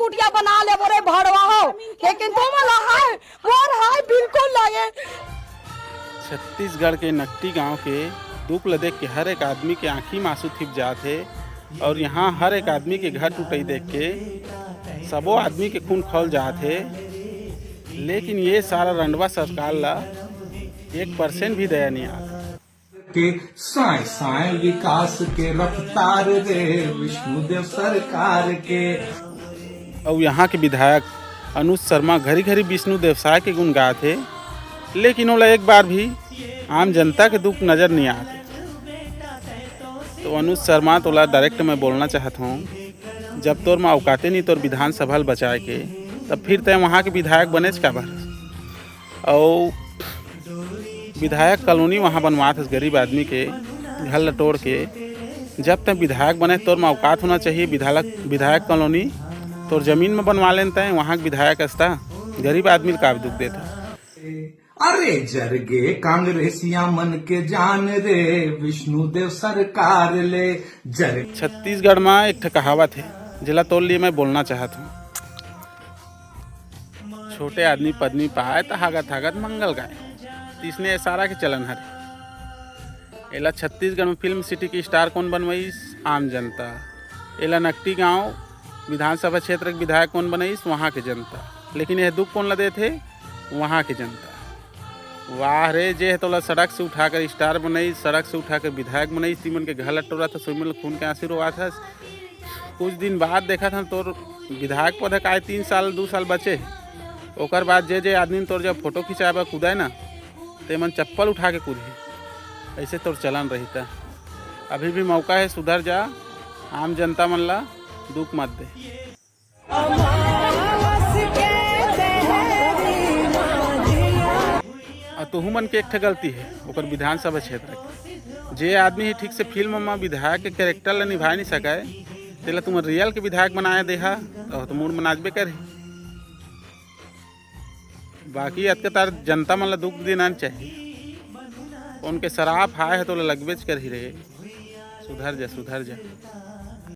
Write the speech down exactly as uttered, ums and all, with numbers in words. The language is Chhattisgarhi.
कुटिया बना लेबो रे भड़वा हो, लेकिन तुमन ला हाय, मोर हाय बिल्कुल लगे। छत्तीसगढ़ के नकटी गांव के दुख ल देख के हर एक आदमी के आंखी म आंसू थिप जात हे, और यहाँ हर एक आदमी के घर टूटई देख के सबो आदमी के खून खौल जात हे। लेकिन ये सारा रंडवा सरकार ला एक परसेंट भी दया नहीं आत। के साए साए विकास के रफ्तार रे, विष्णुदेव सरकार के। अउ यहाँ के विधायक अनुज शर्मा घरी घरी विष्णुदेव साय के गुण गात हे, लेकिन ओला एक बार भी आम जनता के दुख नजर नहीं आत। तो अनुज शर्मा, तोला डायरेक्ट मैं बोलना चाहत हूँ, जब तोर में औकाते नहीं तोर विधानसभा ल बचाए के, तब फिर तय वहाँ के विधायक बनेच काबर? अउ विधायक कॉलोनी वहाँ बनवात हस गरीब आदमी के घर ल टोड़ के। जब तक विधायक बने, तोर में औकात होना चाहिए विधायक, विधायक कॉलोनी तोर जमीन में बनवा लेन तय, वहाँ के विधायक हस त गरीब आदमी ल का दुख देता। अरे जरगे कांग्रेसिया मन के जान रे, विष्णुदेव सरकार ले जर। छत्तीसगढ़ में एक ठो कहावत है, जेला तोर लिए मैं बोलना चाहत हूँ। छोटे आदमी पदनी पाए त हागत हागत मंगल गाए। तिसने ए सारा के चलन हरे। एला छत्तीसगढ़ में फिल्म सिटी के स्टार कौन बनवाइस? आम जनता। एला नकटी गांव विधानसभा क्षेत्र के विधायक कौन बनाइस? वहाँ के जनता। लेकिन यह दुख कौन ला देथे? वहाँ के जनता। वाह रे, जे ह तोला सड़क से उठाकर स्टार बनाइस, सड़क से उठाकर विधायक बनाइस, तिमन के घर ल टोरत हस, ओमन ल खून के आंसू रोवात हस। कुछ दिन बाद देखत हन तोर विधायक पद ह काय तीन साल, दू साल बचे हे। ओकर बाद जे जे आदमी तोर जब फोटो खिंचाए बर कूदय ना, तेमन चप्पल उठा के कूदही। ऐसे तोर चलन रही त। अभी भी मौका है, सुधर जा, आम जनता मन ला दुख मत दे। अमावस के देहरी माझिया। अ तुहू मन के एक ठे गलती है, ओकर विधानसभा क्षेत्र के। जे आदमी ही ठीक से फिल्म म विधायक के कैरेक्टर ला निभाए नहीं सकय, तेला तुमन रियल के विधायक बनाए देहा, तो, तो मूड म नाचबे करही। बाकी अतके तार जनता मन ला दुख देना नहीं चाहिए। उनके शराब हाय है तो ओला लगबेच करही रे। सुधर जा, सुधर जा।